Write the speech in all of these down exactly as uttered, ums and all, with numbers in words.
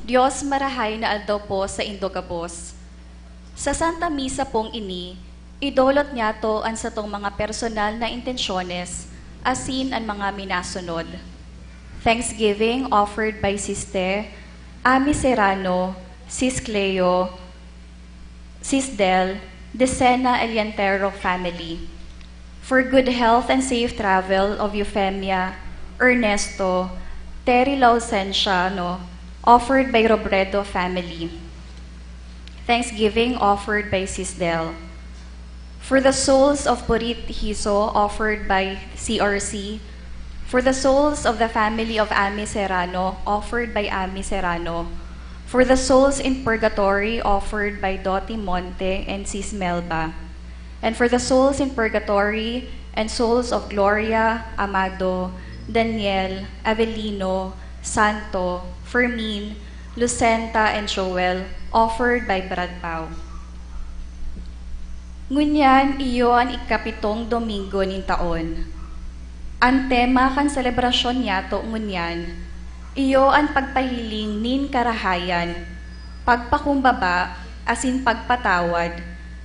Dios, marahay na aldaw po sa indo gabos. Sa Santa Misa pong ini, idolot niyato an satong mga personal na intensyones asin an mga minasunod. Thanksgiving offered by Siste, Ami Serrano, Sis Cleo, Sis Del, Decena Eliantero family. For good health and safe travel of Eufemia, Ernesto, Terry Lausenciano, offered by Robredo family. Thanksgiving offered by Sis Del. For the souls of Purit Hiso, offered by C R C. For the souls of the family of Ami Serrano, offered by Ami Serrano. For the souls in purgatory, offered by Doti Monte and Sis Melba. And for the souls in purgatory and souls of Gloria, Amado, Daniel, Avelino, Santo, Fermin, Lucenta, and Joel, offered by Brad Pao. Ngunyan, iyo an ikapitong Domingo nin taon. An tema kan selebrasyon niyato ngunyan, iyo an pagpahiling nin karahayan, pagpakumbaba, asin pagpatawad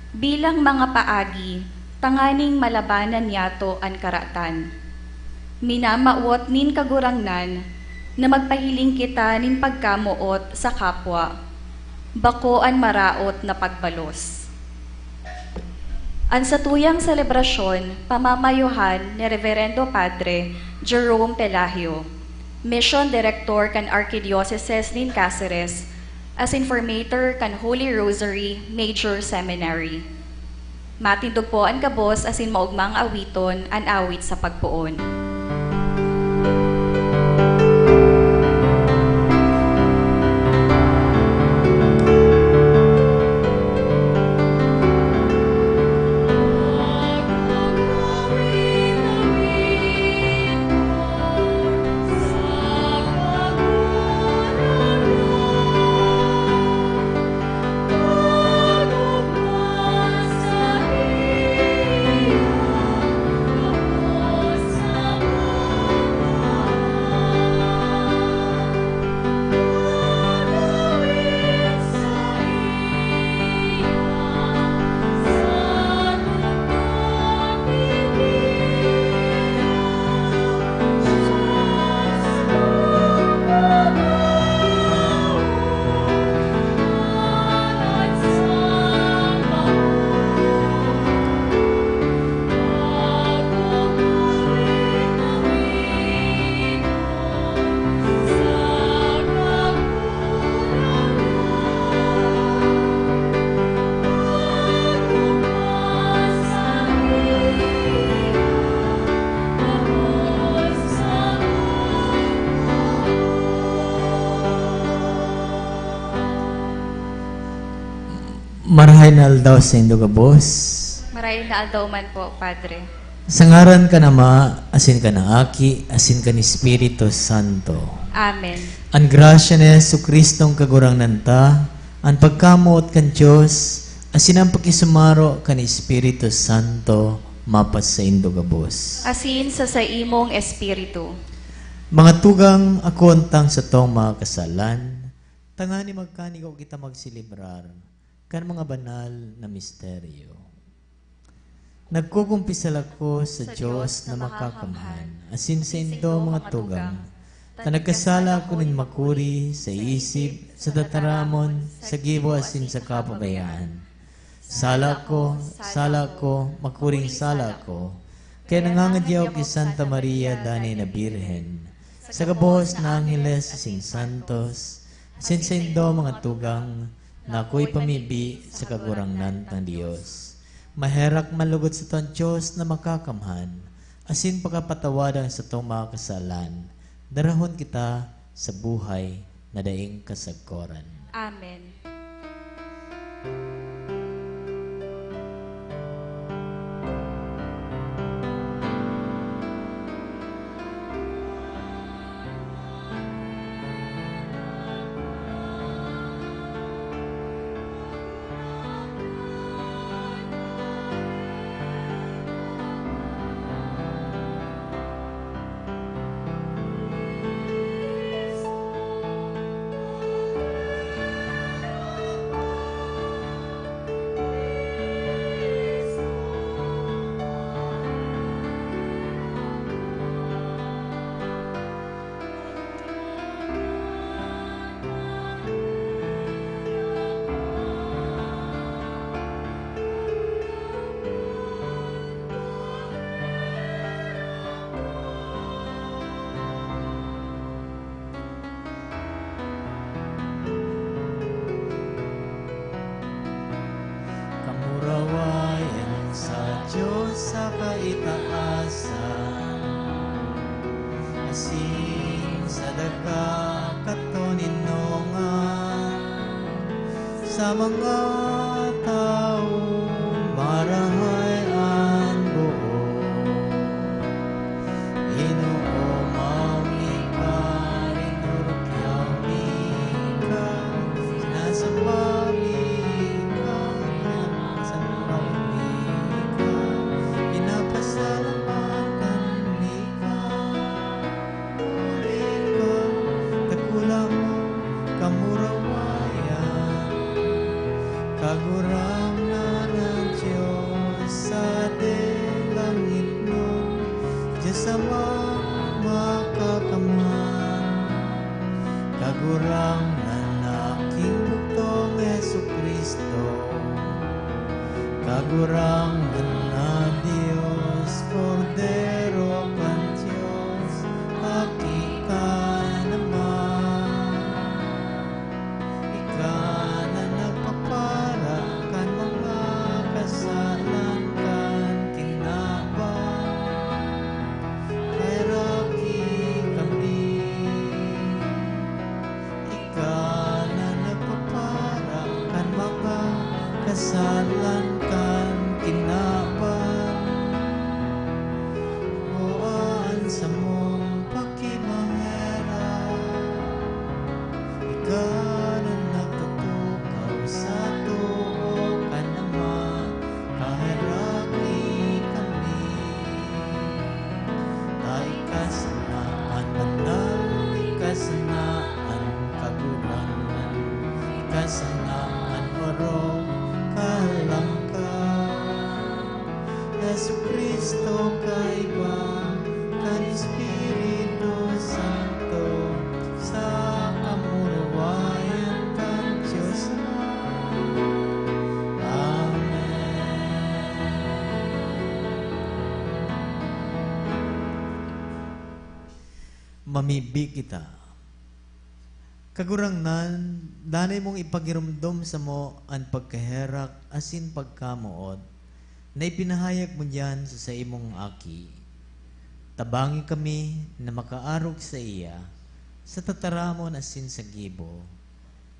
bilang mga paagi tanganing malabanan niyato an karatan. Minamawot nin Kagurangnan na magpahiling kita nin pagkamoot sa kapwa, bako an maraot na pagbalos. An satuyang selebrasyon pamamayohan ni Reverendo Padre Jerome Pelagio, Mission Director kan Arkidioseses nin Caceres, asin formator kan Holy Rosary Major Seminary. Matindog po an gabos asin maogmang awiton an awit sa pagpoon. Marahay na aldaw saindo gabos. Marahay na aldaw man po, Padre. Sa ngaran kan Ama, asin kan Aki, asin kan Espiritu Santo. Amen. An grasya ni Jesu-Cristong Kagurangnan ta, an pagkamoot kan Dios, asin an pakisumaro kan Espiritu Santo, mapasaindo gabos. Asin sa saimong espiritu. Mga tugang, akoon tang satong mga kasalan, tanganing magkanigo kita magselebrar kan mga banal na misteryo. Nagkukumpisal ako sa Sa Dios Dios na na makakamhan, makakamhan, asin saindo, mga tugang, ta nagkasala ako nin makuri sa isip, sa tataramon, sa gibo, asin sa kapabayaan. Sala ko, sala ko, makuring sala ko, kaya nangangadi ako ki Santa Maria, danay na Birhen, sa gabos na angheles asin santos, asin saindo, mga tugang, na ako ipamibi sa Kagurangnan tang Dios. Maherak man lugod sato an Dios na makakamhan, asin pakapatawadan satong mga kasalan, darahon kita sa buhay na daing kasagkoran. Amen. taasan, asin sa daga katoninongan, sa mga tawo marahay an buot. Ginoo, mayo ka, rinurukyaw mi ka, sinasamba mi ka, sinasamba mi ka, pinapasalamatan mi ka. Huli ka, dakula mo kamurawayan. Kagurangnan an Dios sa langitnon, diyan sa Makakamhan. Kagurangnan na Aki nin bugtong, Jesu-Cristo. Kagurangnan na Dios, Kordero kan Dios, Aki kan Ama. Ika na nagpapara kan mga kasalan kan kinaban. Heraki kami. Ika na nagpapara kan mga kasalan kan kinaban. Moan samong pakimaherak. Ika na nagtutukaw sa too kan Ama, paheraki kami. Ta ika sana an banal, ika sana an Kagurangnan, ika sana an orog, kahalangkahan. Jesu-Cristo, kaiba kan Espiritu Santo, sa kamurawayan kan Dios Ama. Amen. Mamibi kita. Kagurangnan, danay mong ipagiromdom samo an pagkaherak asin pagkamoot na ipinahayag mo diyan sa saimong Aki. Tabangi kami na makaarog saiya sa tataramon asin sa gibo.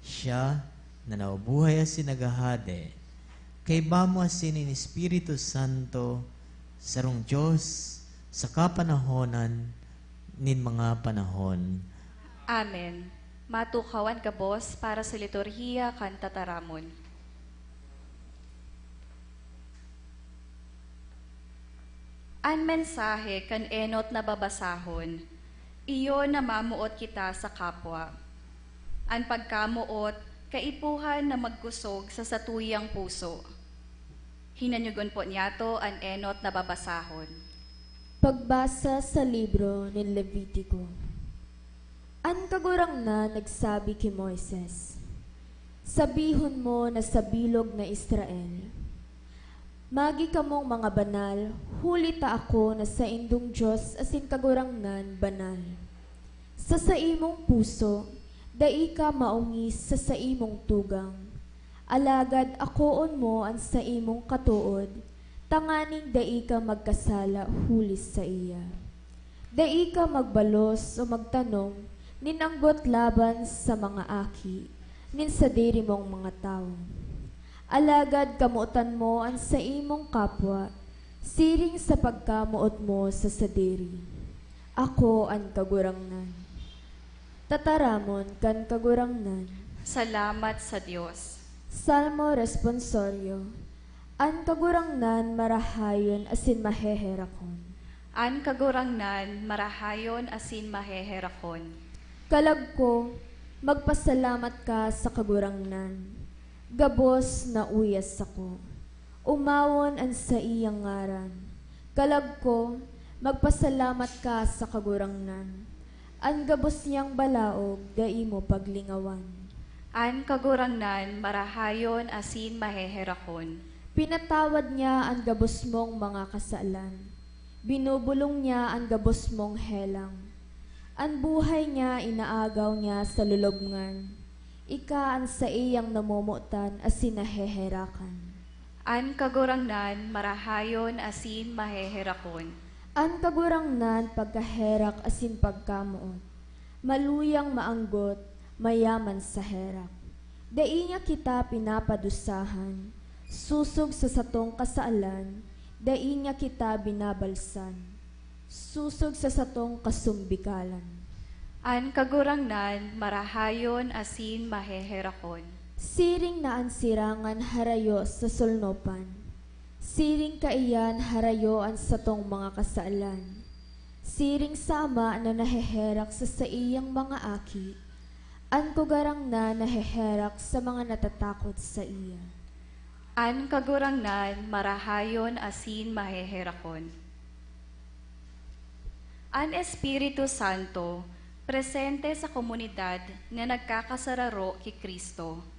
Siya na nabubuhay asin naghahade, kaiba mo asin nin Espiritu Santo, sarong Dios, sa kapanahonan nin mga panahon. Amen. Matukaw an gabos para sa liturhiya kan tataramon. An mensahe kan enot na babasahon, iyo na mamoot kita sa kapwa. An pagkamoot, kaipuhan na magkusog sa satuyang puso. Hinanyogon po niyato an enot na babasahon. Pagbasa sa libro nin Levitico. An Kagurangnan nagsabi ki Moises, "Sabihon mo na sa bilog na Israel, 'Magi kamong mga banal, huli ta ako na saindong Dios asin Kagurangnan banal.' Sa saimong puso, dai ka maongis sa saimong tugang, alagad akoon mo an saimong katood, tanganing dai ka magkasala huli saiya. Dai ka magbalos o magtanom nin anggot laban sa mga aki nin sadiri mong mga tawo. Alagad kamotan mo an saimong kapwa siring sa pagkamoot mo sa sadiri. Ako an Kagurangnan." Tataramon kan Kagurangnan. Salamat sa Dios. Salmo Responsorio. An Kagurangnan marahayon asin maheherakon. An Kagurangnan marahayon asin maheherakon. Kalag ko, magpasalamat ka sa Kagurangnan. Gabos na uya sako. Omawon an saiyang ngaran. Kalag ko, magpasalamat ka sa Kagurangnan. An gabos niyang balaog dai mo paglingawan. An Kagurangnan marahayon asin maheherakon. Pinatawad niya an gabos mong mga kasalan. Binubulong niya an gabos mong helang. An buhay niya inaagaw niya sa lulubngan. Ika an saiyang namomotan asin naheherakan. An Kagurangnan marahayon asin maheherakon. An Kagurangnan pagkaherak asin pagkamoot, maluyang maanggot, mayaman sa herak. Dai niya kita pinapadusahan, sosog sa satong kasalan, dai niya kita binabalsan, sosog sa satong kasumbikalan. An Kagurangnan marahayon asin maheherakon. Siring na an sirangan harayo sa solnopan, siring kaiyan harayo an satong mga kasalan. Siring sa ama na naheherak sa saiyang mga aki, an Kagurangnan naheherak sa mga natatakot saiya. An Kagurangnan marahayon asin maheherakon. An Espiritu Santo presente sa komunidad na nagkakasararo ki Cristo.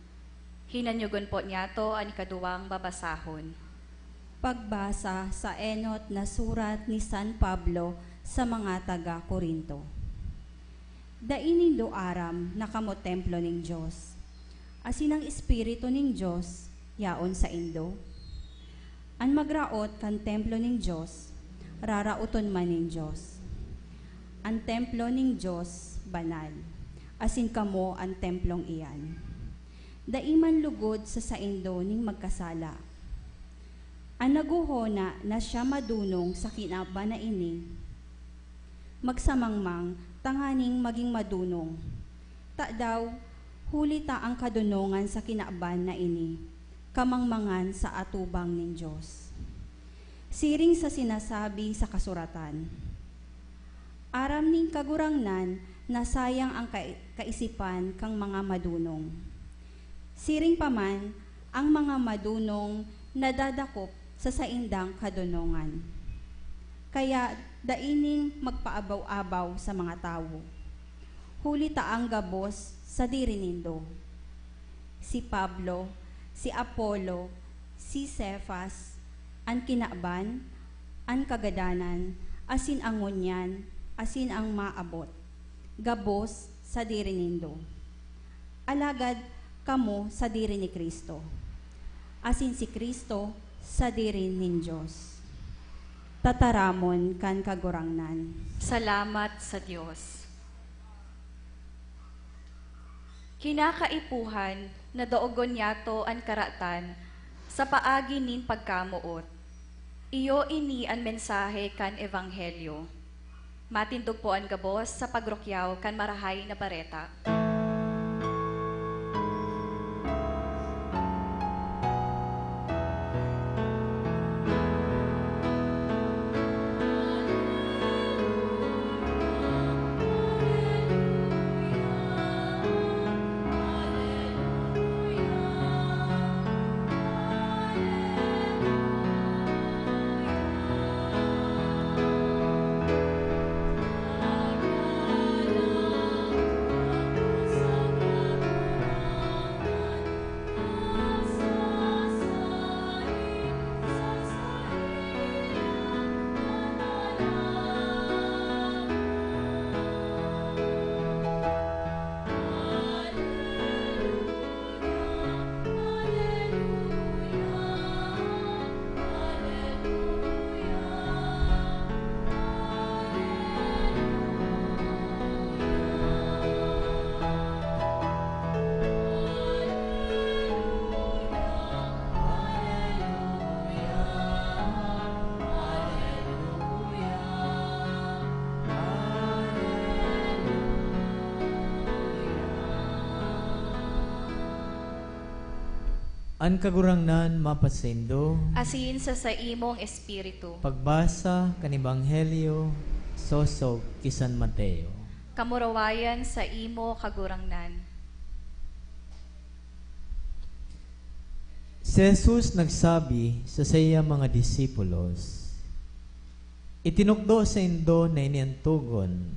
Hinanyogon po niyato an ikaduwang babasahon. Pagbasa sa enot na surat ni San Pablo sa mga taga Corinto. Dai nindo aram na kamo templo nin Dios, asin an Espiritu nin Dios yaon saindo? An magraot kan templo nin Dios, raraoton man nin Dios. An templo nin Dios banal, asin kamo an templong iyan. Dai man lugod sa saindo nin magkasala. An naghohona na siya madonong sa kinaban na ini, magsamangmang tanganing magin madonong. Tadaw, huli ta an kadonongan sa kinaban na ini, kamangmangan sa atubang nin Dios. Siring sa sinasabi sa kasuratan, "Aram nin Kagurangnan na sayang an kai-, kaisipan kan mga madonong." Siring pa man, an mga madonong nadadakop sa saindang kadonongan. Kaya dai nin magpaabaw-abaw sa mga tawo, huli ta an gabos sadiri nindo. Si Pablo, si Apolo, si Cefas, an kinaban, an kagadanan, asin an ngunyan, asin an maabot, gabos sadiri nindo. Alagad kamo sadiri ni Cristo, asin si Cristo sadiri nin Dios. Tataramon kan Kagurangnan. Salamat sa Dios. Kinakaipuhan na daogon niyato an karatan sa paagi nin pagkamoot. Iyo ini an mensahe kan Ebanghelyo. Matindog po an gabos sa pagrukyaw kan Marahay na Bareta. An Kagurangnan mapasaindo. Asin sa saimong espiritu. Pagbasa kan Ebanghelyo sosog ki San Mateo. Kamurawayan sa imo, Kagurangnan. Si Jesus nagsabi sa saiyang mga disipulos, "Itinukdo saindo na ini an togon,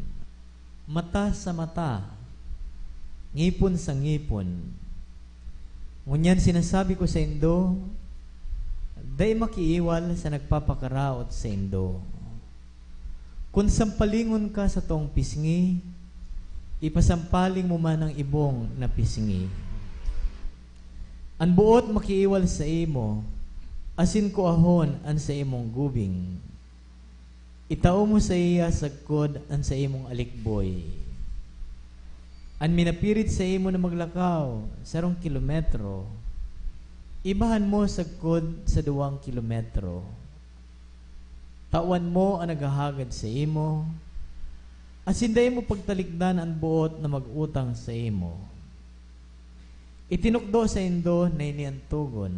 mata sa mata, ngipon sa ngipon. Ngunyan sinasabi ko saindo, dai makiiwal sa nagpapakaraot saindo. Kun sampalingon ka satong pisngi, ipasampaling mo man an ibong na pisngi. An boot makiiwal saimo, asin kuahon an saimong gubing. Itao mo saiya sagkod an saimong alikboy. An minapirit saimo na maglakaw sarong kilometro, ibahan mo sagkod sa duwang kilometro. Tawan mo an naghahagad saimo, asin dai mo pagtalikdan an boot na mag-utang saimo. Itinukdo saindo na ini an togon: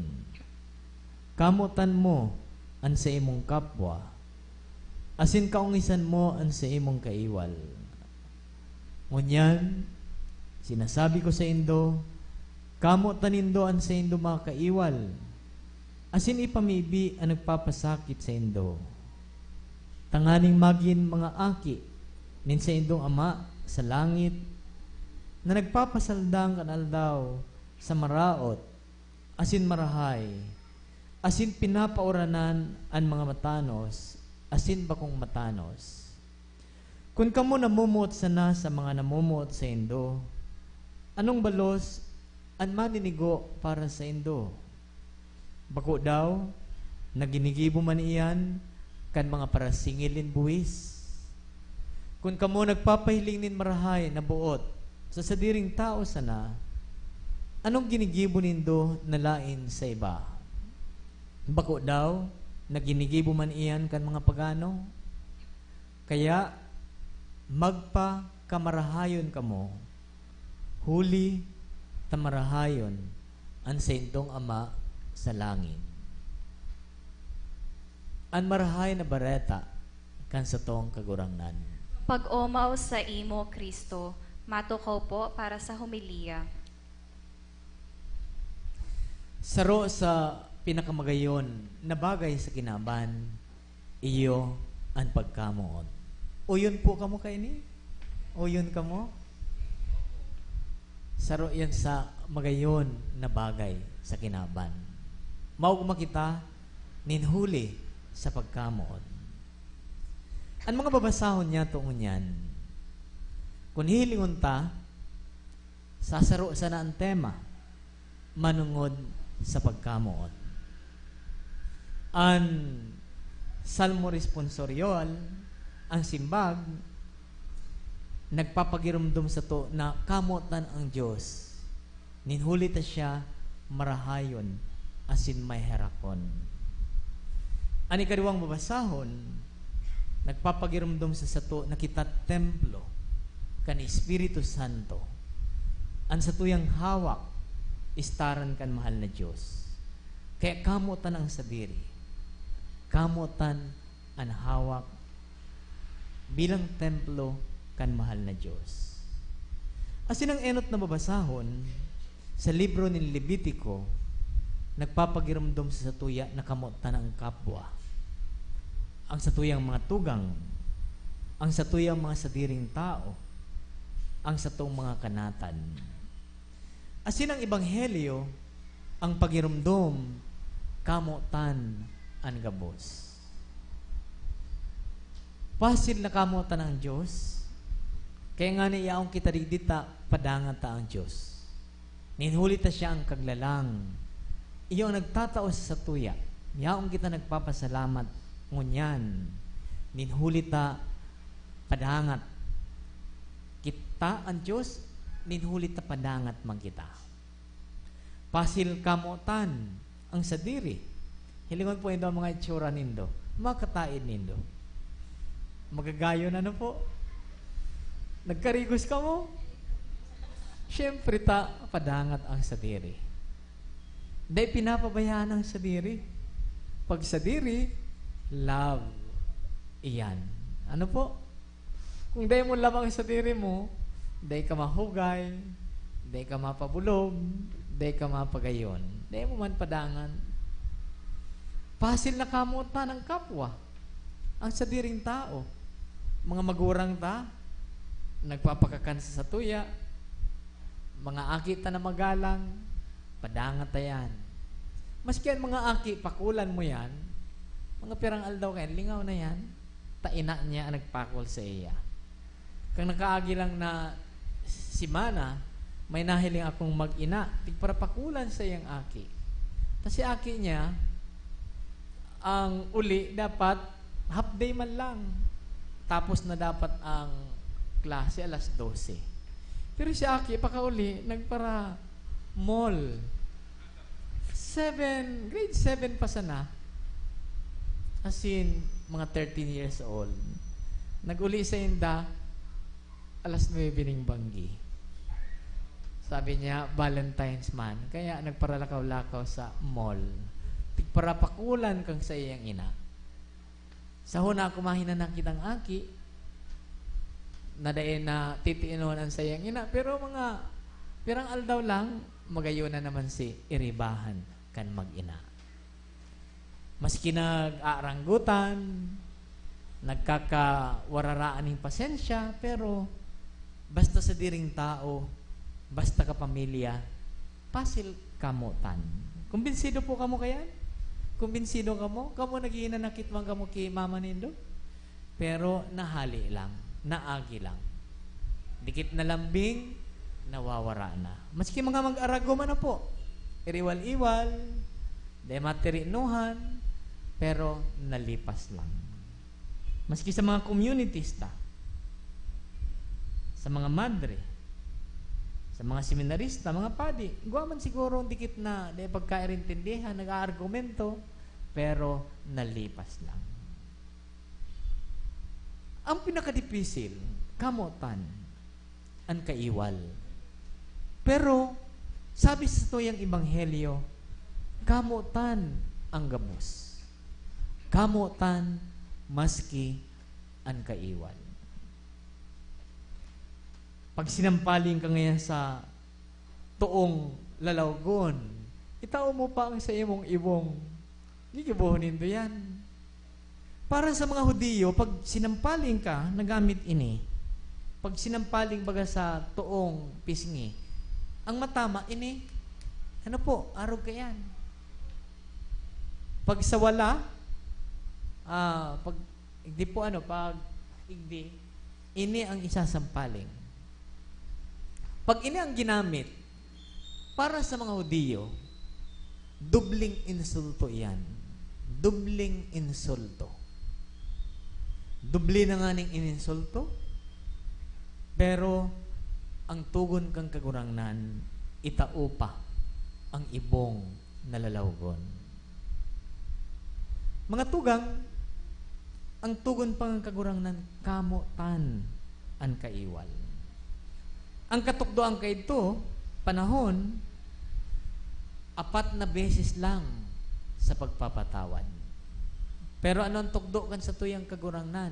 kamotan mo an saimong kapwa, asin kaongisan mo an saimong kaiwal. Ngunyan, sinasabi ko saindo, kamotan nindo an saindo mga kaiwal, asin ipamibi an nagpapasakit saindo, tanganing magin mga aki nin saindong Ama sa langit, na nagpapasaldang kan aldaw sa maraot asin marahay, asin pinapauranan an mga matanos asin bakong matanos. Kun kamo namomoot sana sa mga namomoot saindo, anong balos an maninigo para saindo? Bako daw na ginigibo man iyan kan mga parasingil nin buhis? Kun kamo nagpapahiling nin marahay na boot sa sadiring tawo sana, anong ginigibo nindo na laen sa iba? Bako daw na ginigibo man iyan kan mga pagano? Kaya magpakamarahayon kamo, huli ta marahayon an saindong Ama sa langit. An Marahay na Bareta kan satong Kagurangnan. Pag-omaw saimo, Cristo. Matukaw po para sa homilya. Saro sa pinakamagayon na bagay sa kinaban, iyo an pagkamoot. Oyon po kamo kaini? Oyon kamo? Saro yan sa magayon na bagay sa kinaban. Maogma kita nin huli sa pagkamoot. An mga babasahon niyato ngunyan, kun hihilingon ta, sasaro sana an tema, manongod sa pagkamoot. An Salmo Responsorial, ang simbag, nagpapagiromdom sato na kamotan an Dios, nin huli ta siya marahayon asin maherakon. An ikaduwang babasahon, nagpapagiromdom sa sato na kita templo kan Espiritu Santo. An satuyang hawak, istaran kan mahal na Dios. Kaya kamotan an sadiri. Kamotan an hawak bilang templo kan mahal na Dios. Asin ang enot na babasahon, sa libro nin Levitico, nagpapagiromdom sa satuya na kamotan an kapwa, ang satuyang mga tugang, ang satuyang mga sadiring tawo, ang satong mga kanatan. Asin ang ebanghelyo, ang pagiromdom, kamotan an gabos. Pasil na kamotan an Dios, kaya ngani yaon kita digdi ta padangat ta an Dios. Nin huli ta siya an Kaglalang, iyo an nagtatao sa satuya. Yaon kita nagpapasalamat ngunyan, nin huli ta padangat kita an Dios, nin huli ta padangat man kita. Pasil kamotan an sadiri. Hilingon po nindo an mga itsura nindo, makataid nindo. Magagayon, ano po? Nagkarigos kamo? Siyempre ta, padangat an sadiri. Dai pinapabayaan an sadiri. Pag sadiri, love iyan. Ano po? Kung dai mo love an sadiri mo, dai ka mahugay, dai ka mapabulog, dai ka mapagayon, dai mo man padangan. Pasil na kamotan an kapwa, an sadiring tawo. Mga magurang ta, nagpapakakan sa satuya, mga aki ta na magalang, padangat ta yan. Maski an mga aki, pakulan mo yan, mga pirang aldaw kayan, lingaw na yan. Ta ina niya an nagpakol saiya. Kan nakaagi lang na semana, may nahiling akong mag-ina, tigparapakulan saiyang aki. Ta si aki niya, Ang uli dapat half day man lang. Tapos na dapat ang klase alas dose. Pero si Aki, pakauli, nagpara-mall. Seven, grade seven pa sana. As in, mga thirteen years old. Nag-uli sa inda, alas nuebe ning banggi. Sabi niya, Valentine's man. Kaya nagparalakaw-lakaw sa mall. Tigparapakulan kan saiyang ina. Sa huna, kumahin na nakitang aki, na dai na titiinon ang saiyang ina. Pero mga pirang aldaw lang, magayon na naman si iribahan kan mag-ina. Maski nag-aaranggutan, nagkakawararaan ning pasensya, pero basta sa diring tao, basta ka pamilya, pasil kamotan. Kumbinsido po kamo kayan? Kumbinsido kamo? Kamo naghihinanakit man kamo ki mama nindo? Pero nahali lang, naagi lang. Dikit na lambing, nawawara na. Maski mga mag-aragom, ano po, iriwal-iwal, dai matirinuhan, pero nalipas lang. Maski sa mga communities ta, sa mga madre, sa mga seminarista, mga padi, igwa man siguro dikit na dai pagkairintindihan, nag-aargumento, pero nalipas lang. Ang pinakadipisil, kamotan an kaiwal. Pero, sabi sa tuyang ebanghelyo, kamotan ang gabos. Kamotan maski an kaiwal. Pag sinampaling ka ngayon sa toong lalawgon, itao mo pa ang sa imong ibong. Gigibohon nindo yan. Para sa mga Hudiyo, pag sinampaling ka, nagamit ini. Pag sinampaling baga sa toong pisngi, ang matama, ini. Ano po? Arog ka yan. Pag sa wala, ah, pag, igdi po ano, pag igdi, ini ang isasampaling. Pag ini ang ginamit, para sa mga Hudiyo, dubling insulto iyan. Dubling insulto. Dubli na nganing ininsulto, pero ang tugon kan Kagurangnan, itao pa ang ibong na lalawgon. Mga tugang, ang tugon pa kan Kagurangnan, kamotan an kaiwal. Ang katukdoan kaidto, panahon, apat na beses lang sa pagpapatawad. Pero ano ang tukdo kan satuyang Kagurangnan?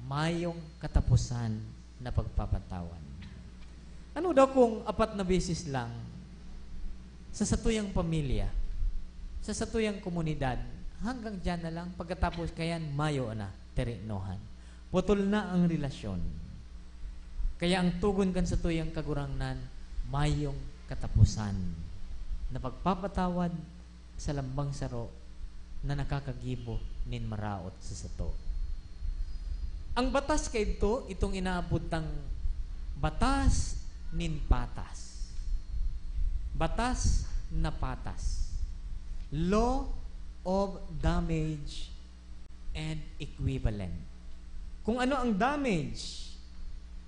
Mayong kataposan na pagpapatawad. Ano daw kung apat na beses lang sa satuyang pamilya, sa satuyang komunidad, hanggang diyan na lang, pagkatapos kayan, mayo na, terenohan. Putol na ang relasyon. Kaya ang tugon kan satuyang Kagurangnan, mayong kataposan na pagpapatawad sa lambang saro na nakakagibo nin maraot sa sato. Ang batas kaidto, itong inaapod tang batas nin patas. Batas na patas. Law of damage and equivalent. Kung ano ang damage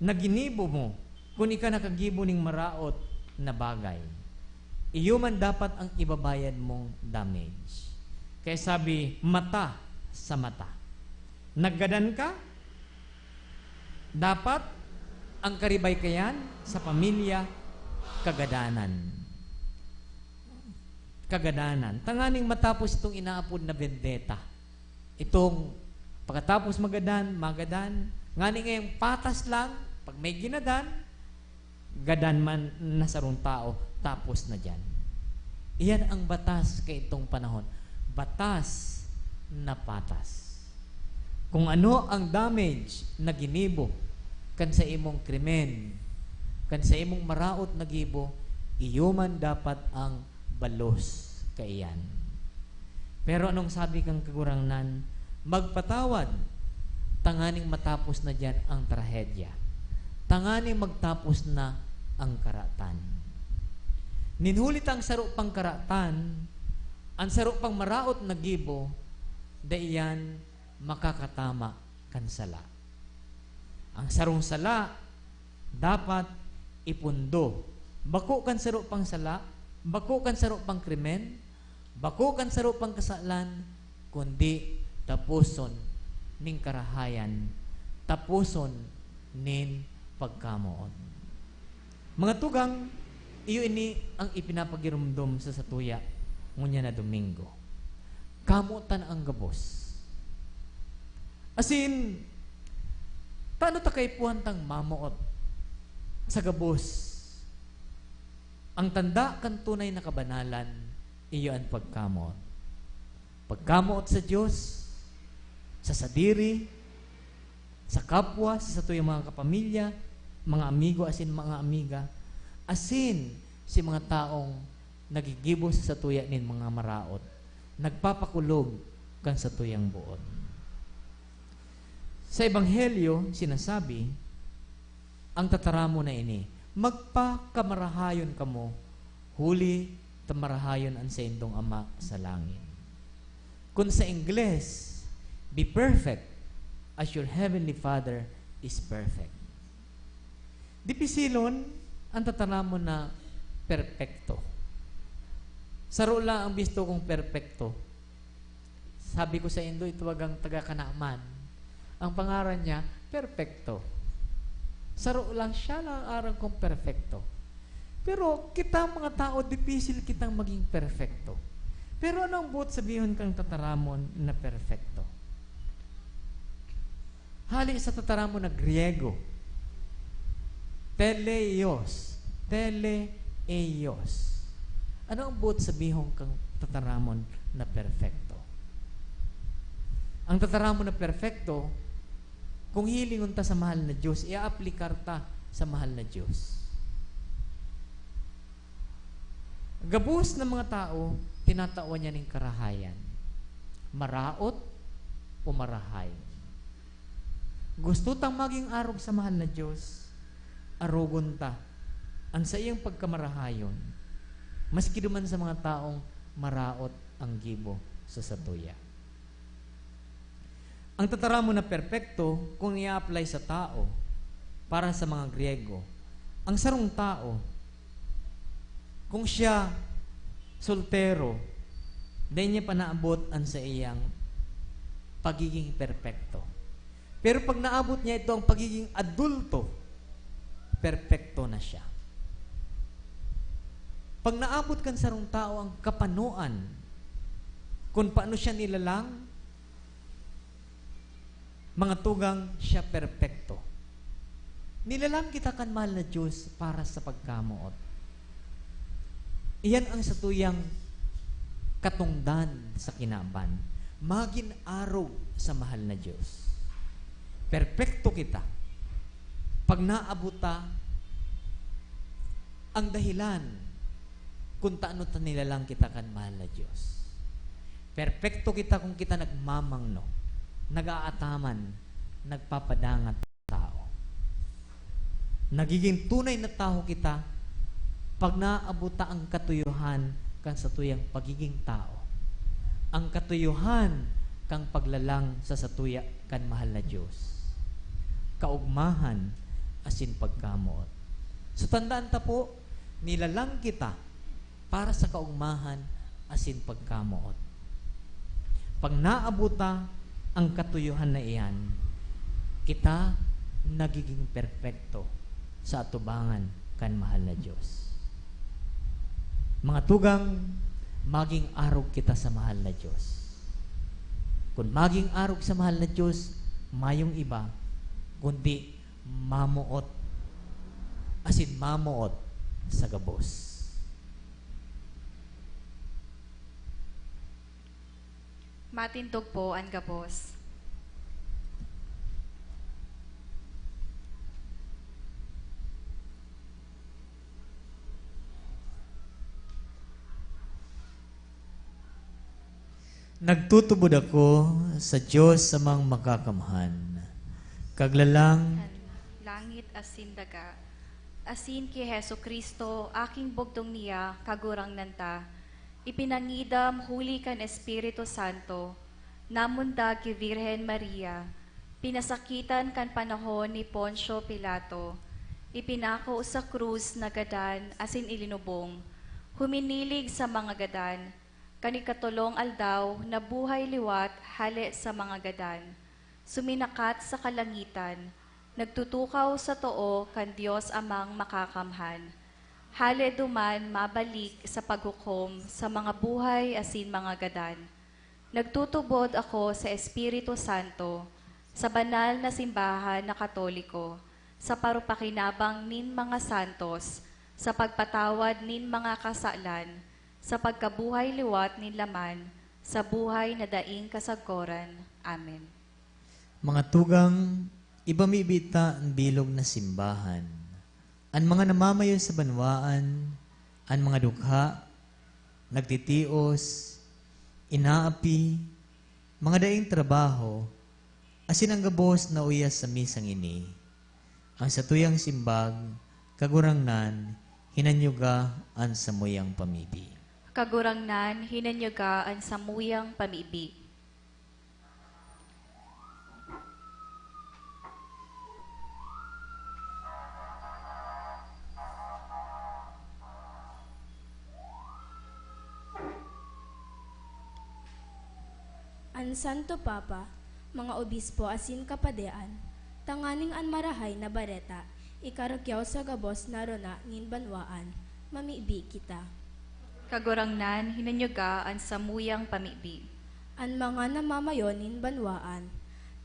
na ginibo mo, kun ika nakagibo ning maraot na bagay, iyo man dapat ang ibabayad mong damage. Kaya sabi, mata sa mata. Naggadan ka, dapat ang karibay kayan sa pamilya, kagadanan. Kagadanan. Tanganing matapos itong inaapod na vendetta. Itong pagkatapos magadan, magadan, ngani ngayong patas lang, pag may ginadan, gadan man na sarong tao, tapos na diyan. Iyan ang batas kaitong panahon. Batas na patas. Kung ano ang damage na ginibo kan sa imong krimen, kan sa imong maraot na gibo, iyo man dapat ang balos kaiyan. Pero anong sabi kan Kagurangnan? Magpatawad, tanganing matapos na diyan ang trahedya. Tanganing magtapos na ang karatan. Nin huli ta ang saro pang karatan, ang saro pang maraot na gibo, dai iyan makakatama kan sala. Ang sarong sala dapat ipundo, bako kan saro pang sala, bako kan saro pang krimen, bako kan saro pang kasalan, kundi taposon nin karahayan, taposon nin pagkamoot. Mga tugang, iyo ini ang ipinapagiromdom sa satuya ngunyan na Domingo. Kamotan ang gabos. Asin, tano ta kaipuhan tang mamoot sa gabos? Ang tanda kan tunay na kabanalan, iyo an pagkamoot. Pagkamoot sa Dios, sa sadiri, sa kapwa, sa satuyang mga kapamilya, mga amigo asin mga amiga, asin si mga taong nagigibo sa satuya nin mga maraot, nagpapakulog kan satuyang boot. Sa Ebanghelyo, sinasabi, ang tataramon na ini, "Magpakamarahayon kamo, huli ta marahayon an saindong Ama sa langit." Kun sa Ingles, "Be perfect as your heavenly Father is perfect." Dipisilon an tataramon na perpekto. Saro lang ang bisto kong perpekto. Sabi ko saindo, ito bagang taga Kanaman. Ang pangaran niya, Perpekto. Saro lang, siya lang ang aram kong perpekto. Pero kita mga tao, dipisil kitang maging perpekto. Pero ano ang boot sabihon kang tataramon na perpekto? Hali sa tataramon na Griego, teleios, teleios. Ano ang boot sabihon kang tataramon na perpekto? Ang tataramon na perpekto, kung hilingon ta sa mahal na Diyos, i-aaplikar ta sa mahal na Diyos. Gabos na mga tao, tinatawan niya nin karahayan. Maraot o marahay. Gusto tang maging arog sa mahal na Diyos, arogon ta an saiyang pagkamarahayon, maski duman sa mga taong maraot ang gibo sa satuya. Ang tataramon na perpekto, kung i-apply sa tao, para sa mga Griego, ang sarong tao, kung siya soltero, dai niya pa naabot an saiyang pagiging perpekto. Pero pag naabot niya ito, ang pagiging adulto, perpekto na siya. Pag naabot kan sarong tao ang kapanoan, kung paano siya nilalang, mga tugang, siya perpekto. Nilalang kita kan mahal na Diyos para sa pagkamoot. Iyan ang satuyang katongdan sa kinaban. Magin arog sa mahal na Diyos. Perpekto kita. Pag naabot ta ang dahilan kung taano ta nilalang kita kan mahal na Diyos. Perpekto kita kung kita nagmamangno, nag-aataman, nagpapadangat tao. Nagiging tunay na tawo kita pag naabot ta ang katuyohan kan satuyang pagiging tao, ang katuyohan kan paglalang sa satuya kan mahal na Diyos, kaugmahan asin pagkamoot. So, tandaan ta po, nilalang kita para sa kaugmahan asin pagkamoot. Pag naabot ta ang katuyohan na iyan, kita nagiging perpekto sa atubangan kan mahal na Diyos. Mga tugang, maging arog kita sa mahal na Diyos. Kun maging arog sa mahal na Diyos, mayong iba kundi mamoot asin mamoot sa gabos. Matindog po an gabos. Nagtutubod ako sa Diyos Amang Makakamhan, Kaglalang kan langit asin daga, asin ki Jesu-Cristo, aking bugtong niya, Kagurangnan ta, ipinangidam huli kan Espiritu Santo, Namundag ki Virgen Maria, pinasakitan kan panahon ni Poncio Pilato, ipinako sa krus, nagadan asin ilinubong, huminilig sa mga gadan, kan ikatolong aldaw nabuhay liwat hale sa mga gadan, suminakat sa kalangitan, nagtutukaw sa too kan Dios Amang Makakamhan. Hale duman mabalik sa paghukom sa mga buhay asin mga gadan. Nagtutubod ako sa Espiritu Santo, sa banal na simbahan na Katoliko, sa parupakinabang nin mga santos, sa pagpatawad nin mga kasalan, sa pagkabuhay liwat nin laman, sa buhay na daing kasagkoran. Amen. Mga tugang, ipamibi ta an bilog na simbahan. An mga namamayo sa banwaan, an mga dukha, nagtitios, inaapi, mga daing trabaho, asin an gabos na uya sa misang ini. An satuyang simbag, Kagurangnan, hinanyuga an samuyang pamibi. Kagurangnan, hinanyuga an samuyang pamibi. An Santo Papa, mga obispo asin kapadean, tanganing an Marahay na Bareta ikarukyaw sa gabos na rona nin banwaan, mamibi kita. Kagurangnan, hinanyuga an samuyang pamibi. An mga namamayo nin banwaan,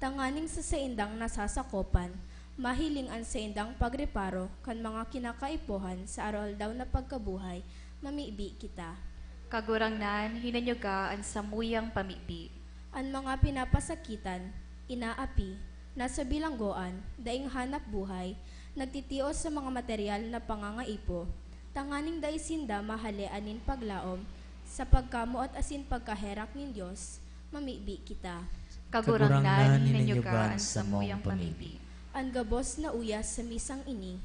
tanganing sa saindang nasasakopan, mahiling an saindang pagreparo kan mga kinakaipuhan sa aroaldaw na pagkabuhay, mamibi kita. Kagurangnan, hinanyuga an samuyang pamibi. An mga pinapasakitan, inaapi, nasa bilanggoan, daing hanap buhay, nagtitios sa mga material na pangangaipo, tanganing dai sinda mahalean nin paglaom sa pagkamoot asin pagkaherak nin Dios, mamibi kita. Kagurangnan, hinanyuga an samuyang pamibi. An gabos na uya sa misang ini,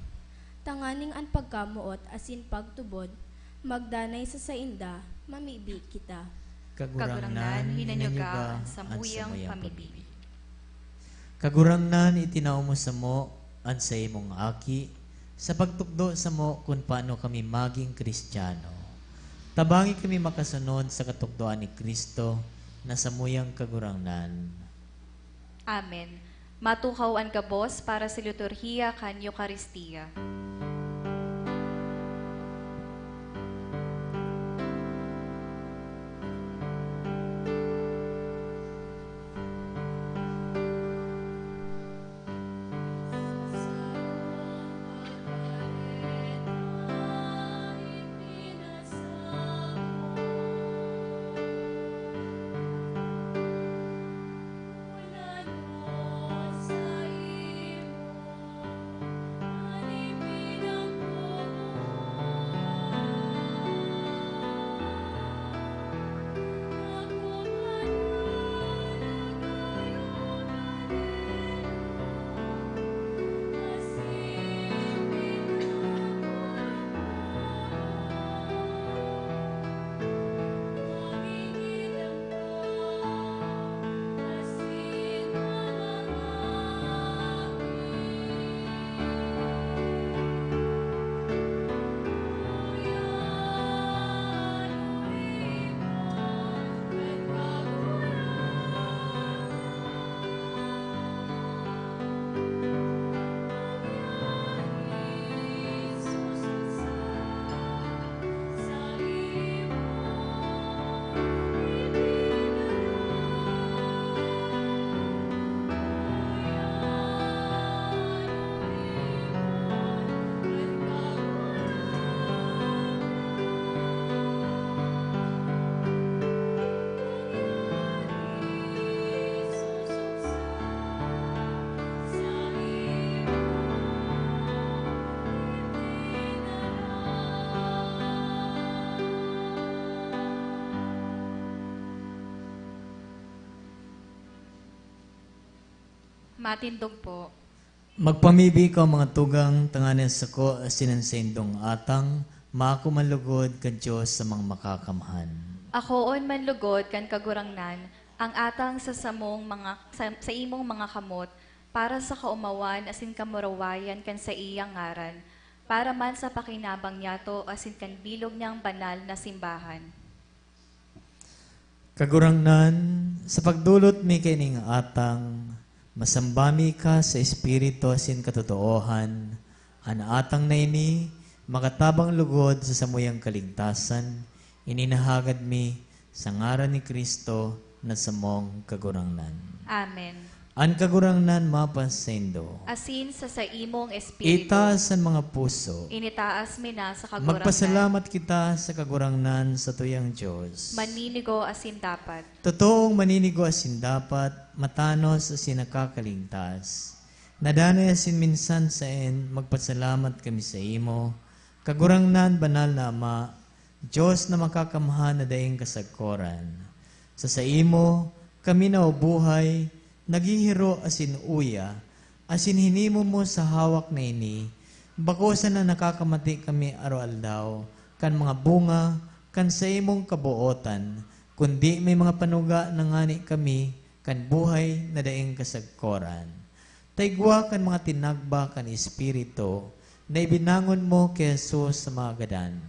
tanganing an pagkamoot asin pagtubod magdanay sa sainda, mamibi kita. Kagurangnan, hinanyuga an samuyang pamibi. Kagurangnan, itinao mo samo an saimong Aki sa pagtukdo samo kun paano kami magin Cristiano. Tabangi kami makasunod sa katukdoan ni Cristo na samuyang Kagurangnan. Amen. Matukaw an gabos para sa liturhiya kan Eukaristia. Matindog po. Magpamibi kaw, mga tugang, tanganing an sako asin an saindong atang maako man lugod kan Dios sa mga makakamhan. Akoon man lugod kan Kagurangnan Ang atang sa samong mga, sa, sa imong mga kamot, para sa kaomawan asin kamurawayan kan saiyang ngaran, para man sa pakinabang niyato asin kan bilog niyang banal na simbahan. Kagurangnan, sa pagdolot mi kaining atang, masamba mi ka sa espiritu asin katotoohan. An atang na ini makatabang lugod sa samuyang kaligtasan. Ini nahagad mi sa ngaran ni Cristo na samong Kagurangnan. Amen. An Kagurangnan mapasaindo. Asin sa saimong espiritu. Itaas an mga puso. Initaas mi na sa Kagurangnan. Magpasalamat kita sa Kagurangnan, satuyang Dios. Maninigo asin dapat. Totoong maninigo asin dapat, matanos asin nakakaligtas. Nadanay asin minsan saen, magpasalamat kami saimo, Kagurangnan, banal na Ama, Dios na makakamhan na daing kasagkoran. Sa saimo kami nabubuhay, naghihiro asin uya, asin hinimo mo sa hawak na ini, bako sana nakakamati kami aroaldaw kan mga bunga kan saimong kabootan, kundi may mga panuga na ngani kami kan buhay na daing kasagkoran. Ta igwa kan mga tinagba kan Espiritu na ibinangon mo ki Jesus sa mga gadan,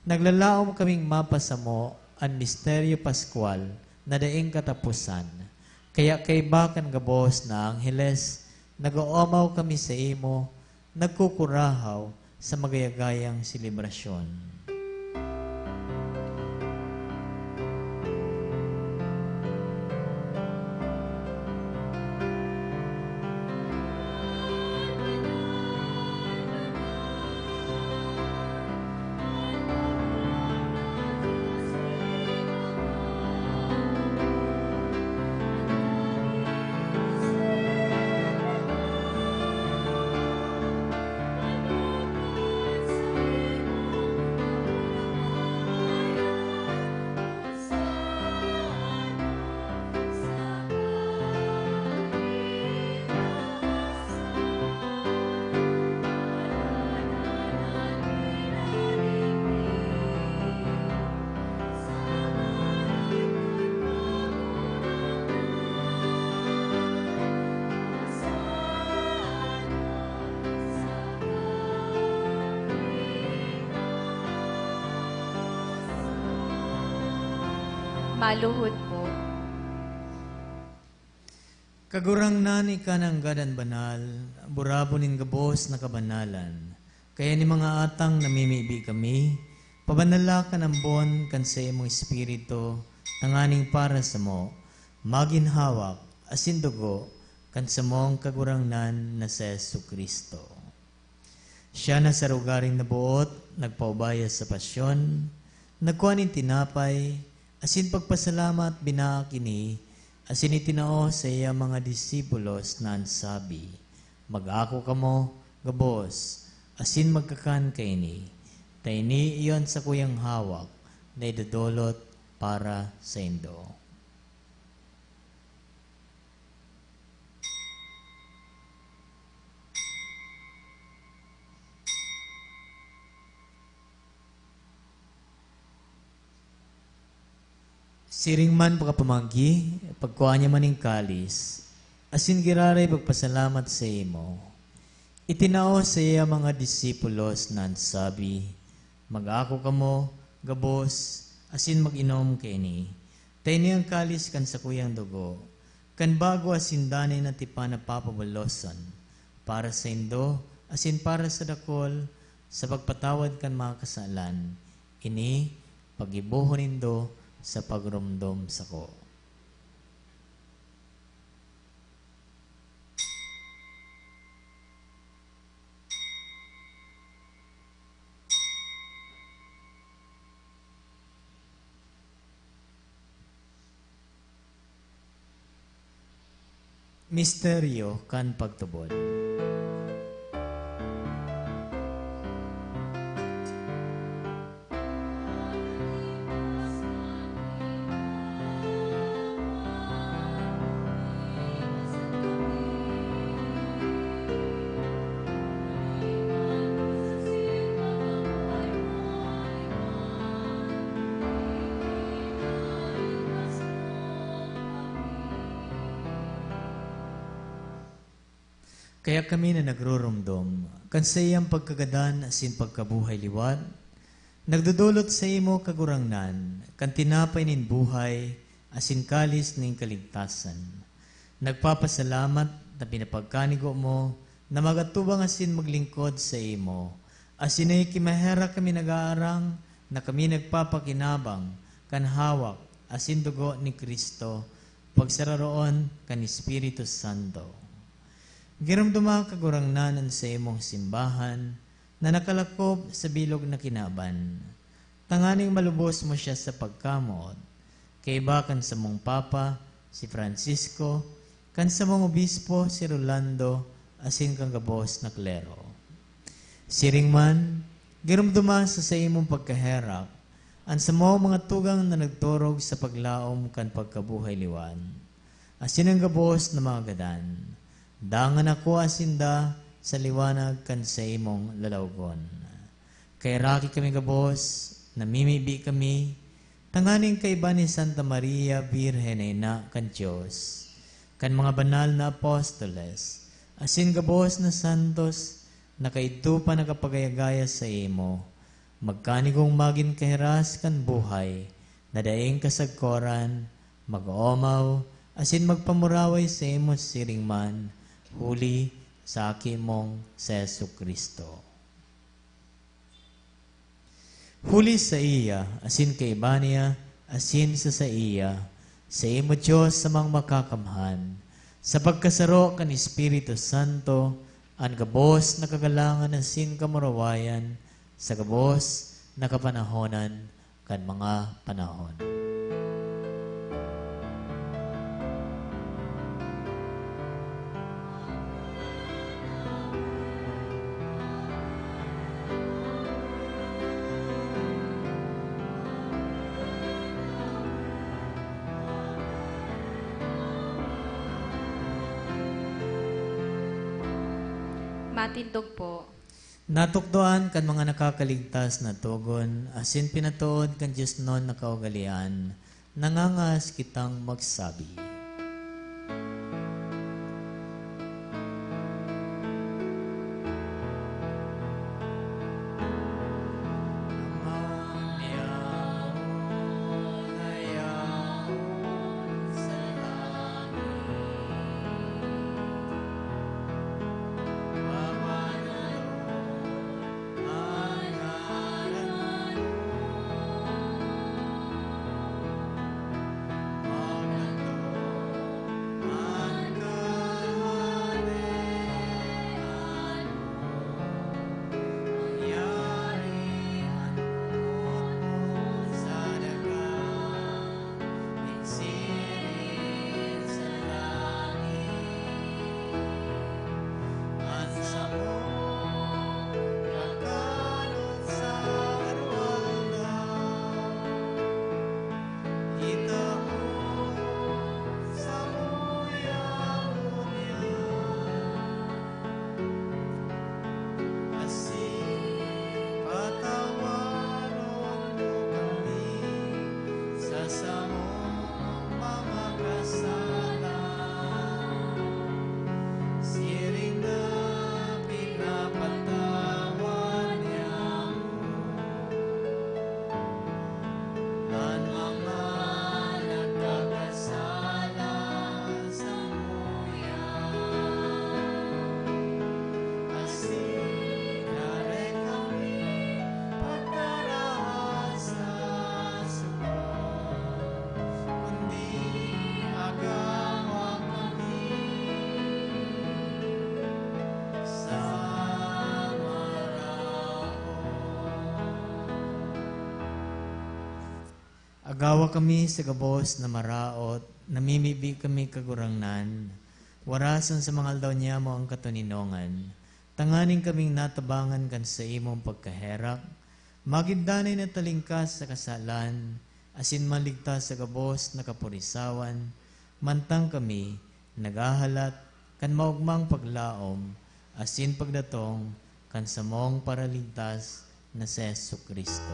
naglalaom kaming mapasamo an misteryo paskwal na daing kataposan. Kaya kaiba kan gabos na angheles, nag-oomaw kami saimo, nagkukurahaw sa magayagayang selebrasyon. Maluhod po. Kagurangnan, ika nanggad an banal, burabon nin gabos na kabanalan. Kaya nin mga atang namimibi kami, pabanala kan ambon kan saimong Espiritu, tanganing para samo, magin hawak asin dugo kan samong Kagurangnan na si Jesu-Cristo. Siya na sa rogaring naboot, nagpaubaya sa pasyon, nagkua nin tinapay, asin pagpasalamat, binaak ini, asin itinao sa iya mga disipulos na an sabi, "Mag-ako kamo gabos, asin magkakan kaini, ta ini iyo an sakuyang hawak na idodolot para saindo." Siring man pakapamanggi, pagkua niya man nin kalis, asin giraray pagpasalamat saimo, itinao sa iya mga disipulos na an sabi, "Mag-ako kamo gabos asin mag-inom kaini, ta ini an kalis kan sakuyang dugo, kan bago asin danay na tipan na papabolosan, para saindo asin para sa dakul, sa pagpatawad kan mga kasalan. Ini paggibohon nindo sa pagromdom sako." Misteryo kan pagtubod. Kaya kami na nagrurumdom kan saiyang pagkagadan asin pagkabuhay liwat, nagdodolot saimo, Kagurangnan, kan tinapay nin buhay asin kalis nin kaligtasan. Nagpapasalamat na pinapagkanigo mo na mag-atubang asin maglingkod saimo, asin nakikimaherak kami nag-aarang na kami nagpapakinabang kan hawak asin dugo ni Cristo, pagsararoon kan Espiritu Santo. Giromdoma, Kagurangnan, an saimong simbahan na nakalakop sa bilog na kinaban, tanganing malubos mo siya sa pagkamoot, kaiba kan samong Papa, si Francisco, kan samong Obispo, si Rolando, asin kan gabos na klero. Siring man, giromdoma sa saimong pagkaherak an samong mga tugang na nagturog sa paglaom kan pagkabuhay liwat, asin an gabos na mga gadan. Dangan ako asinda sa liwanag kan saimong lalawgon. Kaheraki kami gabos, namimibi kami, tanganing kaiba ni Santa Maria, Birhen na ina kan Dios, kan mga banal na apostoles, asin gabos na santos na kaidto pa nakapagayagaya saimo, magkanigong magin kahiras kan buhay na daing kasagkoran, mag-oomaw, asin magpamuraway saimo siring man, huli sa Aki mong si Jesu-Cristo. Huli saiya, asin kaiba niya, asin sa saiya, saimo, Dios, Amang Makakamhan, sa pagkasaro kan Espiritu Santo, an gabos na kagalangan asin kamurawayan sa gabos na kapanahonan kan mga panahon. Matindog po. Natukdoan kan mga nakakaligtas na togon, asin pinatood kan diosnon na kaugalean, nangangahas kitang magsabi. Asin patawaron mo kami sa samong mga kasala, siring na pinapatawad niamo an mga nagkakasala samuya. Asin dai kami pagkarahay sa suko, kundi agawa kami sa maraot. Agawa kami sa gabos na maraot, namimibi kami, Kagurangnan. Warason sa mga aldaw niyamo ang katoninongan, tanganing kaming natabangan kan saimong pagkaherak, magin danay na talingkas sa kasalan, asin maligtas sa gabos na kapurisawan, mantang kami naghahalat kan maogmang paglaom asin pagdatong kan samong Paraligtas na si Jesu-Cristo.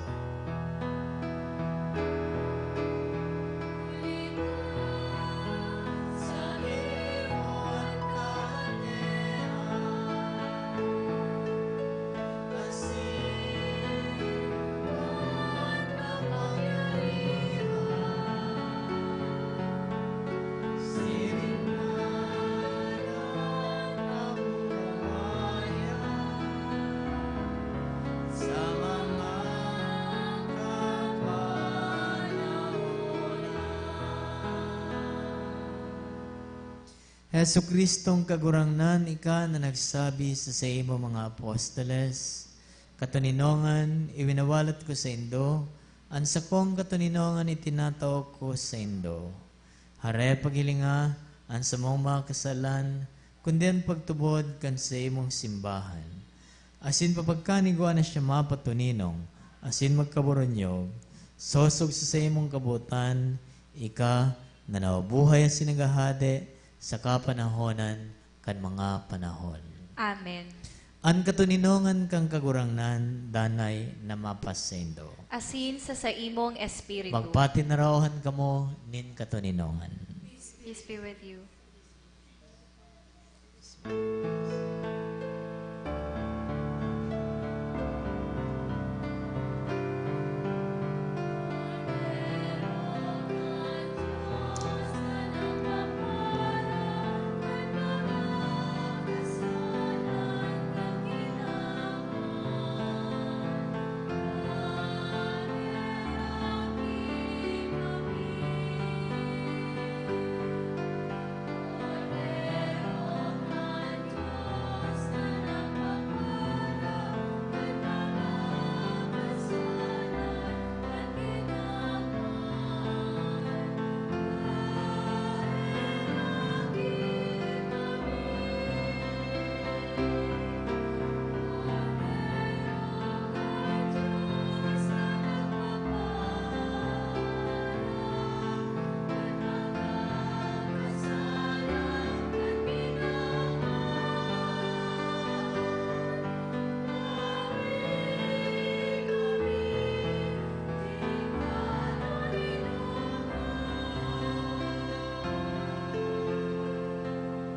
Jesu-Cristong Kagurangnan, ika na nagsabi sa saimo mga apostoles, "Katoninongan, iwinawalat ko saindo, an sakong katoninongan itinatao ko saindo. Hare paghilinga an samong mga kasalan, kundi an pagtubod kan saimong simbahan. Asin papagkanigwa na siya mapatoninong asin magkaboronyog, sosog sa saimong kabotan, ika na nabubuhay asin naghahade sa kapanahonan kan mga panahon." Amen. An katoninongan kan Kagurangnan danay na mapasaindo. Asin sa saimong espiritu. Magpatinaraohan kamo nin katoninongan. Peace be with you.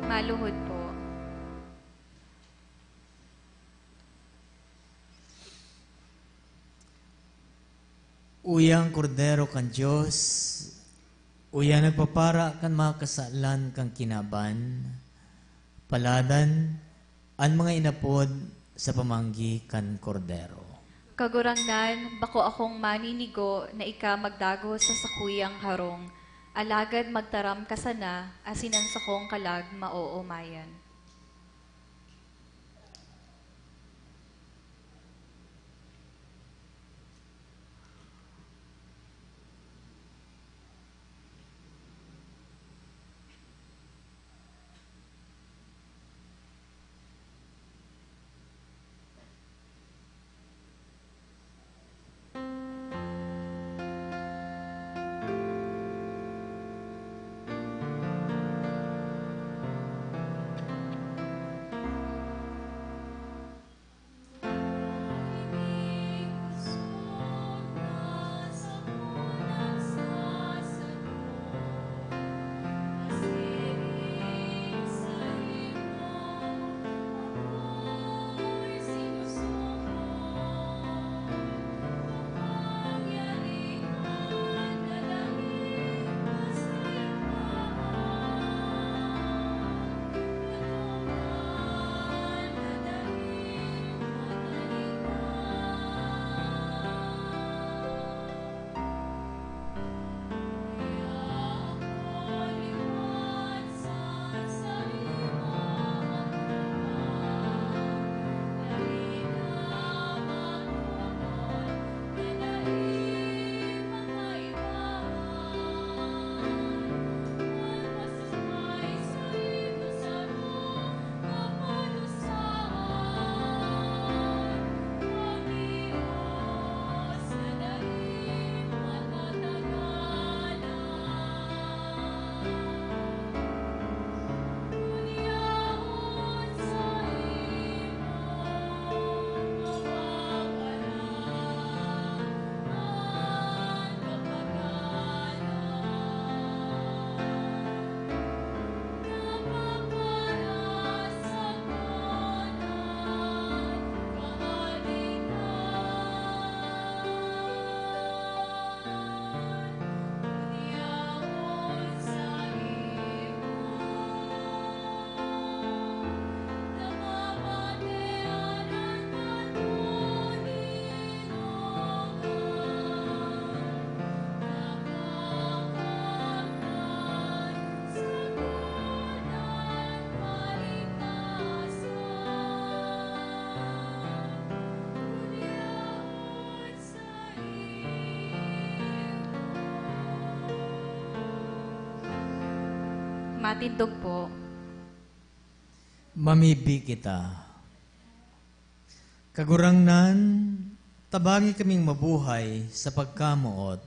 Maluhod po. Uya an Kordero kan Dios, uya nagpapara kan mga kasalan kan kinaban. Paladan an mga inapod sa pamanggi kan Kordero. Kagurangnan, bako akong maninigo na ika magdagos sa sakuyang harong, alagad magtaram ka sana asin an sakong kalag maoomayan. Matindog po. Mamibi kita. Kagurangnan, tabangi kaming mabuhay sa pagkamoot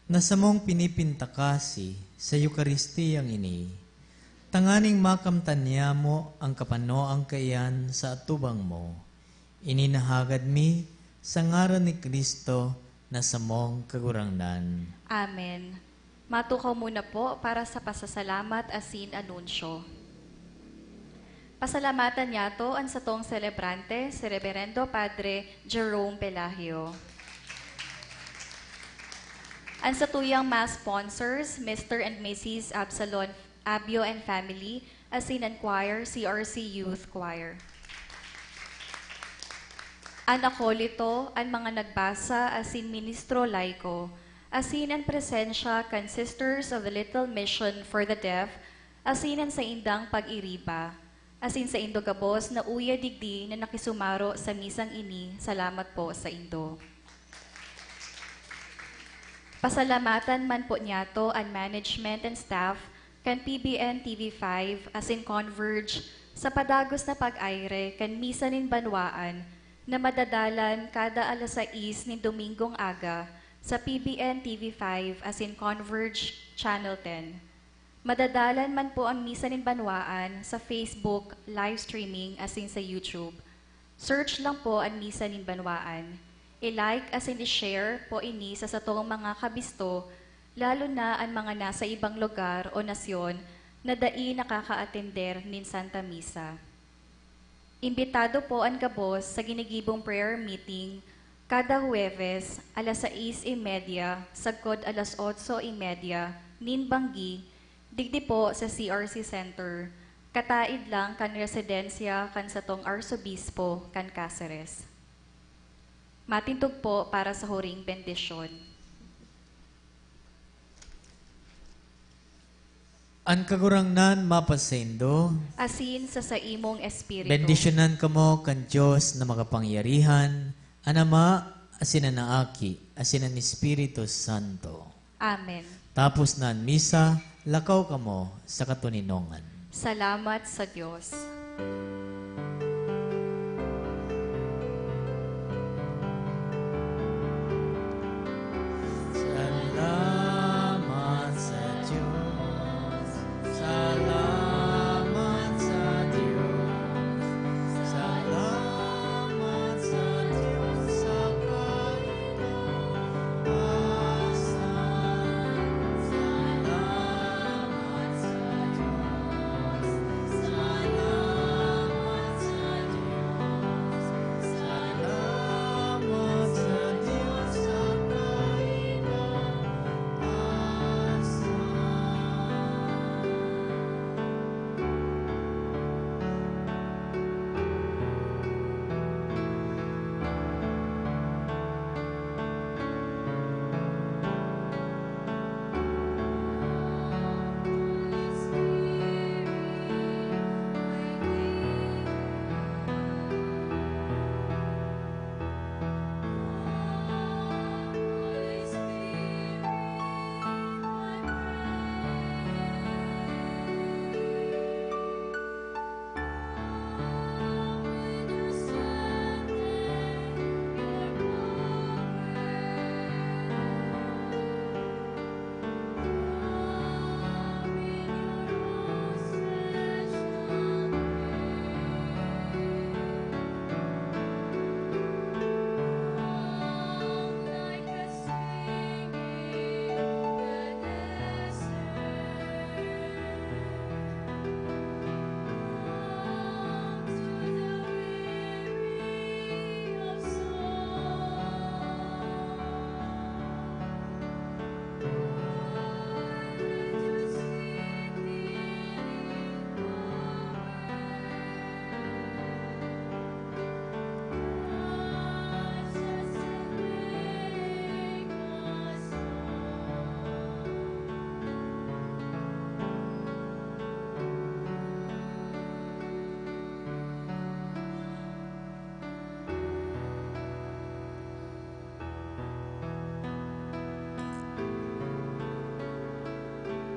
na samong pinipintakasi sa Eukaristiyang ini, tanganing makamtan niyamo ang kapanoang kaiyan sa atubang mo. Ini nahagad mi sa ngaran ni Cristo na samong Kagurangnan. Amen. Matukaw muna po para sa pasasalamat asin anunsyo. Pasalamatan niyato an satong selebrante, si Reberendo Padre Jerome Pelagio. An satuyang Mass sponsors, Mister and Missus Absalon Abio and family, asin an choir, C R C Youth Choir. An akolito, an mga nagbasa, asin ministro laiko, asin an presensya kan Sisters of the Little Mission for the Deaf, asin an saindang pag-iriba, asin saindo gabos na uya digdi na nakisumaro sa misang ini, salamat po saindo. Pasalamatan man po niyato an management and staff kan P B N T V five asin Converge sa padagos na pag-aire kan Misa nin Banwaan na madadalan kada alas sais nin Domingong aga sa P B N T V five asin Converge Channel ten. Madadalan man po an Misa nin Banwaan sa Facebook live streaming asin sa YouTube. Search lang po an Misa nin Banwaan. I-like asin i-share po ini sa satong mga kabisto, lalo na an mga nasa ibang lugar o nasyon na dai nakakaatender nin Santa Misa. Imbitado po an gabos sa ginigibong prayer meeting kada Huwebes, alas sais y media sagkod alas otso y media nin banggi, digdi po sa C R C Center, kataid lang kan residensya kan satong Arsobispo kan Caceres. Matindog po para sa huring bendisyon. An Kagurangnan mapasaindo. Asin sa saimong espiritu. Bendisyonan kamo kan Dios na makapangyarihan, an Ama, asin an Aki, asin an Espiritu Santo. Amen. Tapos na an misa, lakaw kamo sa katoninongan. Salamat sa Dios. Salamat sa Dios. Salamat sa Dios. Salamat sa Dios sa kahitaasan. Salamat sa Dios. Salamat sa Dios. Salamat sa Dios sa kahitaasan.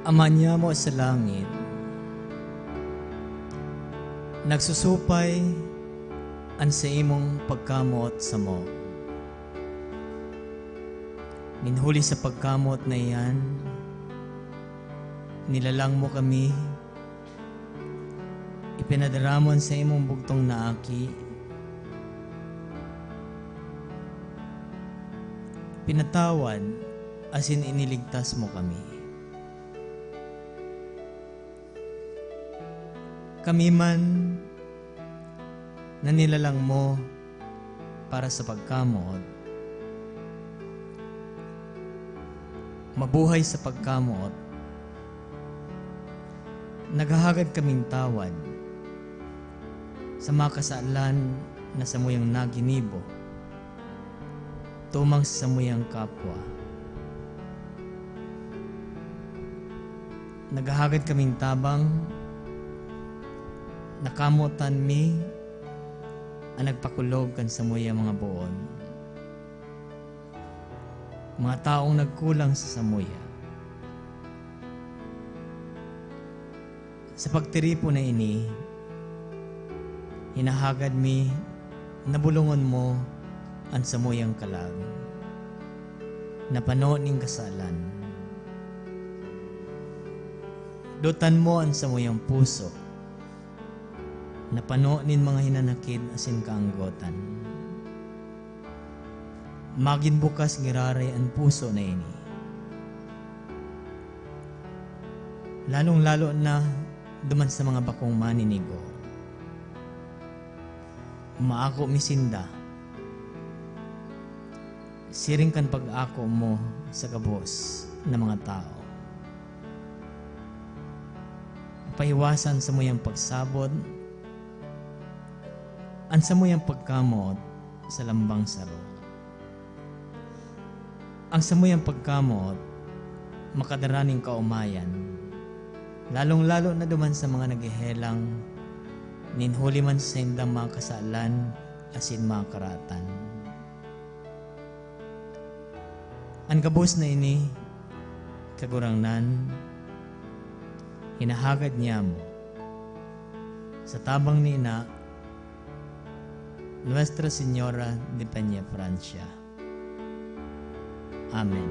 Ama niamo sa langit, Nagsusupay an saimong pagkamoot samo. Nin huli sa pagkamoot na iyan, nilalang mo kami, ipinadara mo an saimong bugtong na Aki, pinatawad asin iniligtas mo kami. Kami man na nilalang mo para sa pagkamoot, mabuhay sa pagkamoot, naghahagad kaming tawad sa mga kasalan na samuyang naginibo tumang sa samuyang kapwa. Naghahagad kaming tabang, nakamotan mi an nagpakulog kan samuyang mga boon, mga taong nagkulang sa samuya. Sa pagtiripon na ini, hinahagad mi na bulongon mo an samuyang kalag na pano nin kasalan. Dotan mo an samuyang puso na pano nin mga hinanakit asin kaanggotan. Magin bukas giraray an puso na ini, lalong-lalo na duman sa mga bakong maninigo. Umaako mi sinda siring kan pag-ako mo sa gabos na mga tawo. Paiwasan samuyang pagsabot an samuyang pagkamoot sa lambang saro. Ang samuyang pagkamoot makadara nin kaomayan, lalong-lalo na duman sa mga naghehelang nin huli man sa saindang mga kasalan asin mga karatan. An gabos na ini, Kagurangnan, hinahagad niyamo sa tabang ni Ina, Nuestra Señora de Peñafrancia. Amen.